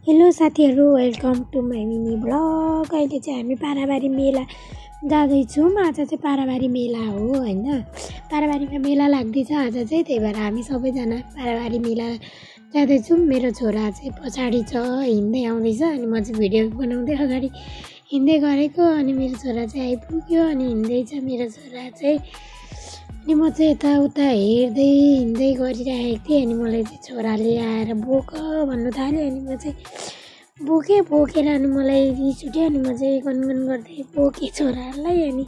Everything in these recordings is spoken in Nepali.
हेलो साथीहरू, welcome to my mini blog. अहिले चाहिँ हामी पाराबारी मेला जाँदैछौँ। आज चाहिँ पाराबारी मेला हो होइन। पाराबारीमा मेला लाग्दैछ आज चाहिँ, त्यही भएर हामी सबैजना पाराबारी मेला जाँदैछौँ। मेरो छोरा चाहिँ पछाडि छ, हिँड्दै आउँदैछ अनि म चाहिँ भिडियो बनाउँदै अगाडि हिँड्दै गरेको। अनि मेरो छोरा चाहिँ आइपुग्यो अनि हिँड्दैछ मेरो छोरा चाहिँ। अनि म चाहिँ यताउता हेर्दै हिँड्दै गरिरहेको थिएँ। अनि मलाई चाहिँ छोराले आएर बोक भन्नु थाल्यो। अनि म चाहिँ बोकेर अनि मलाई रिस उठ्यो। अनि म चाहिँ गनगन गर्दै बोकेँ छोरालाई अनि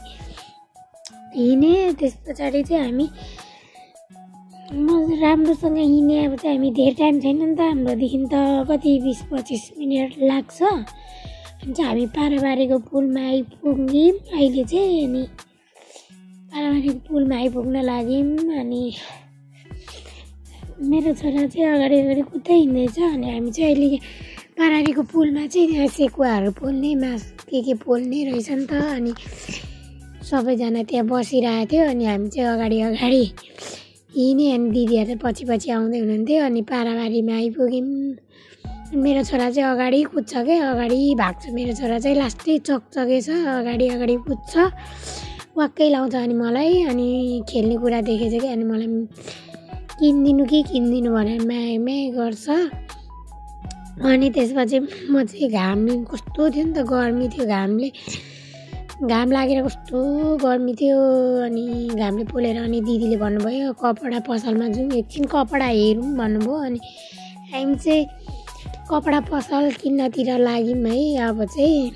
हिँडेँ। त्यस पछाडि चाहिँ हामी राम्रोसँग हिँडेँ। अब चाहिँ हामी धेरै टाइम छैन नि त हाम्रोदेखि त कति 20-25 मिनट लाग्छ। अनि चाहिँ हामी पाराबारीको पुलमा आइपुग्यौँ अहिले चाहिँ। अनि पाराबारीको पुलमा आइपुग्न लाग्यौँ। अनि मेरो छोरा चाहिँ अगाडि कुद्दै हिँड्दैछ। अनि हामी चाहिँ अहिले पाराबारीको पुलमा चाहिँ यहाँ सेकुवाहरू पोल्ने, मास के पोल्ने रहेछ नि त। अनि सबैजना त्यहाँ बसिरहेको थियो। अनि हामी चाहिँ अगाडि हिँडेँ। अनि दिदीहरू पछि आउँदै हुनुहुन्थ्यो। अनि पाराबारीमा आइपुग्यौँ। मेरो छोरा चाहिँ अगाडि कुद्छ क्या, अगाडि भाग्छ। मेरो छोरा चाहिँ लास्टै चकचके छ, अगाडि कुद्छ, वाक्कै लाउँछ। अनि मलाई अनि खेल्ने कुरा देखेछ कि अनि मलाई किनिदिनु भनेर म्याइ गर्छ। अनि त्यसपछि म चाहिँ घाम कस्तो थियो नि त, गर्मी थियो, घाम लागेर कस्तो गर्मी थियो। अनि घामले पोलेर अनि दिदीले भन्नुभयो कपडा पसलमा जाउँ, एकछिन कपडा हेरौँ भन्नुभयो। अनि हामी चाहिँ कपडा पसल किन्नतिर लाग्यौँ है। अब चाहिँ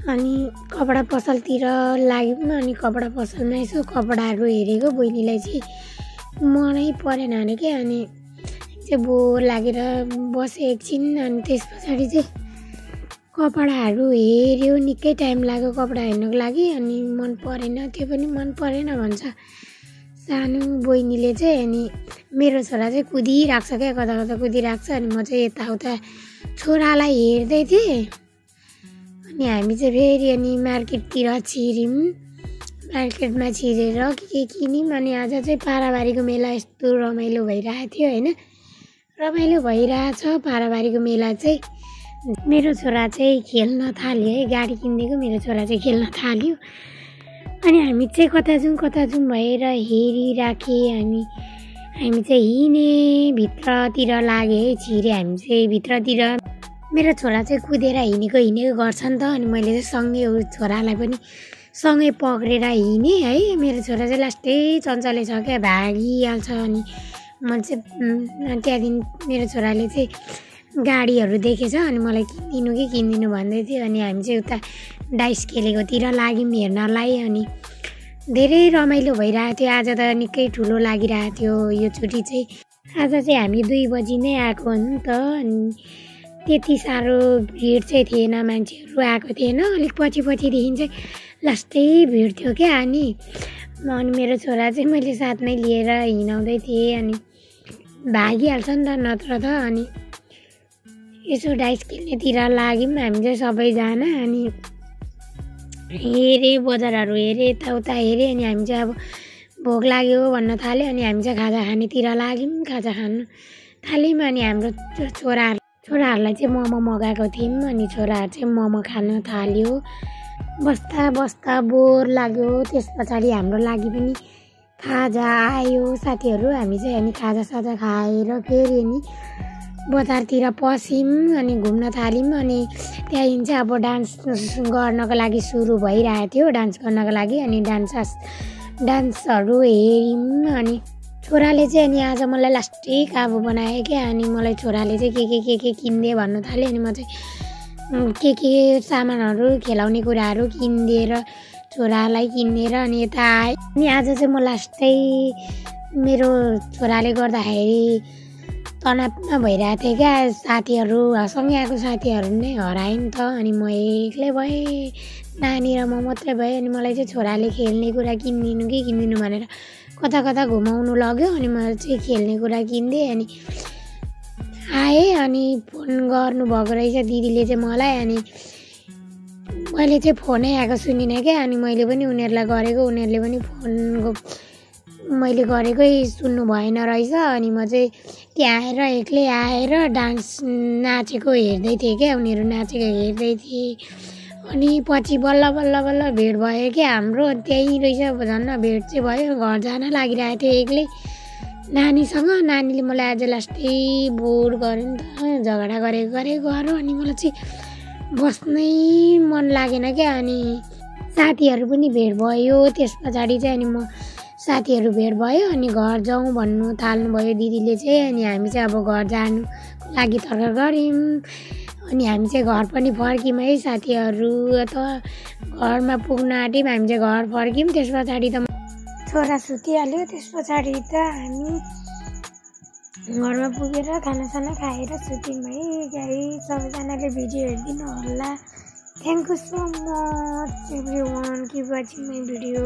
अनि कपडा पसलतिर लाग्यौँ। अनि कपडा पसलमा यसो कपडाहरू हेरेको, बहिनीलाई चाहिँ मनै परेन अरे क्या। अनि चाहिँ बोर लागेर बसेँ एकछिन। अनि त्यस पछाडि चाहिँ कपडाहरू हेऱ्यो, निकै टाइम लाग्यो कपडा हेर्नको लागि। अनि मन परेन, त्यो पनि मन परेन भन्छ सानो बहिनीले चाहिँ। अनि मेरो छोरा चाहिँ कुदिरहेको छ क्या, कता कुदिरहेको छ। अनि म चाहिँ यताउता छोरालाई हेर्दै थिएँ। अनि हामी चाहिँ फेरि अनि मार्केटतिर छिर्यौँ। मार्केटमा छिरेर के किन्यौँ। अनि आज चाहिँ पाराबारीको मेला यस्तो रमाइलो भइरहेको थियो होइन। रमाइलो भइरहेछ पाराबारीको मेला चाहिँ। मेरो छोरा चाहिँ खेल्न थाल्यो है, गाडी किनिदिएको मेरो छोरा चाहिँ खेल्न थाल्यो। अनि हामी चाहिँ कता जाउँ भएर हेरिराखेँ। अनि हामी चाहिँ हिँडेँ, भित्रतिर लाग्यो है, छिरेँ हामी चाहिँ भित्रतिर। मेरो छोरा चाहिँ कुदेर हिँडेको गर्छ नि त। अनि मैले चाहिँ सँगै छोरालाई पनि सँगै पक्रेर हिँडेँ है। मेरो छोरा चाहिँ लास्टै चञ्चले छ क्या, भागिहाल्छ। अनि म चाहिँ त्यहाँदेखि मेरो छोराले चाहिँ गाडीहरू देखेछ। अनि मलाई किनिदिनु भन्दै थियो। अनि हामी चाहिँ उता डाइस खेलेकोतिर लाग्यौँ हेर्नलाई। अनि धेरै रमाइलो भइरहेको थियो। आज त निकै ठुलो लागिरहेको थियो यो छुट्टी चाहिँ। आज चाहिँ हामी 2 बजी नै आएको हो नि त। अनि त्यति साह्रो भिड चाहिँ थिएन, मान्छेहरू आएको थिएन। अलिक पछिदेखि चाहिँ लास्टै भिड थियो क्या। अनि मेरो छोरा चाहिँ मैले साथमै लिएर हिँडाउँदै थिएँ। अनि भागिहाल्छ नि त नत्र त। अनि यसो डाइस खेल्नेतिर लाग्यौँ हामी चाहिँ सबैजना। अनि हेरेँ, बजारहरू हेरेँ, यताउता हेरेँ। अनि हामी चाहिँ अब भोक लाग्यो भन्न थाल्यो। अनि हामी चाहिँ खाजा खानेतिर लाग्यौँ, खाजा खानु थाल्यौँ। अनि हाम्रो छोराहरूलाई चाहिँ मोमो मगाएको थियौँ। अनि छोराहरू चाहिँ मोमो खान थाल्यो। बस्दा बोर लाग्यो। त्यस पछाडि हाम्रो लागि पनि खाजा आयो साथीहरू। हामी चाहिँ अनि खाजासाजा खाएर फेरि अनि बजारतिर पस्यौँ। अनि घुम्न थाल्यौँ। अनि त्यहाँदेखि चाहिँ अब डान्स गर्नको लागि सुरु भइरहेको थियो, डान्स गर्नको लागि। अनि डान्सहरू हेऱ्यौँ। अनि छोराले चाहिँ अनि आज मलाई लास्टै काबु बनायो क्या। अनि मलाई छोराले चाहिँ के किनिदिए भन्नु थाल्यो। अनि म चाहिँ के सामानहरू, खेलाउने कुराहरू किनिदिएर छोरालाई किनिदिएर अनि यता आएँ। अनि आज चाहिँ म लास्टै मेरो छोराले गर्दाखेरि तनावमा भइरहेको थिएँ क्या। सँगै आएको साथीहरू नै हरायो नि त। अनि म एक्लै भएँ, नानी र म मात्रै भएँ। अनि मलाई चाहिँ छोराले खेल्ने कुरा किनिदिनु भनेर कता घुमाउनु लग्यो। अनि म चाहिँ खेल्ने कुरा किनिदिएँ। अनि आएँ। अनि फोन गर्नुभएको रहेछ दिदीले चाहिँ मलाई। अनि मैले चाहिँ फोनै आएको सुनिनँ क्या। अनि मैले पनि उनीहरूलाई गरेको, उनीहरूले पनि फोन मैले गरेकै सुन्नु भएन रहेछ। अनि म चाहिँ त्यहाँ आएर एक्लै आएर डान्स नाचेको हेर्दै थिएँ क्या, उनीहरू नाचेको हेर्दै थिएँ। अनि पछि बल्ल बल्ल बल्ल भेट भयो क्या हाम्रो, त्यहीँ रहेछ झन् भेट चाहिँ भयो। घर जान लागिरहेको थियो एक्लै नानीसँग। नानीले मलाई आज लास्टै बोर गर्यो नि त, झगडा गरेको अनि मलाई चाहिँ बस्नै मन लागेन क्या। अनि साथीहरू पनि भेट भयो त्यस पछाडि चाहिँ। अनि म साथीहरू भेट भयो अनि घर जाउँ भन्नु थाल्नुभयो दिदीले चाहिँ। अनि हामी चाहिँ अब घर जानुको लागि तर्क गऱ्यौँ। अनि हामी चाहिँ घर पनि फर्क्यौँ है साथीहरू, अथवा घरमा पुग्न आँट्यौँ। हामी चाहिँ घर फर्क्यौँ। त्यस पछाडि त छोरा सुतिहाल्यो। त्यस पछाडि त हामी घरमा पुगेर खानासाना खाएर सुत्यौँ है गाइस। सबैजनाले भिडियो हेरिदिनु होला। Thank you so much every one, keep watching my video.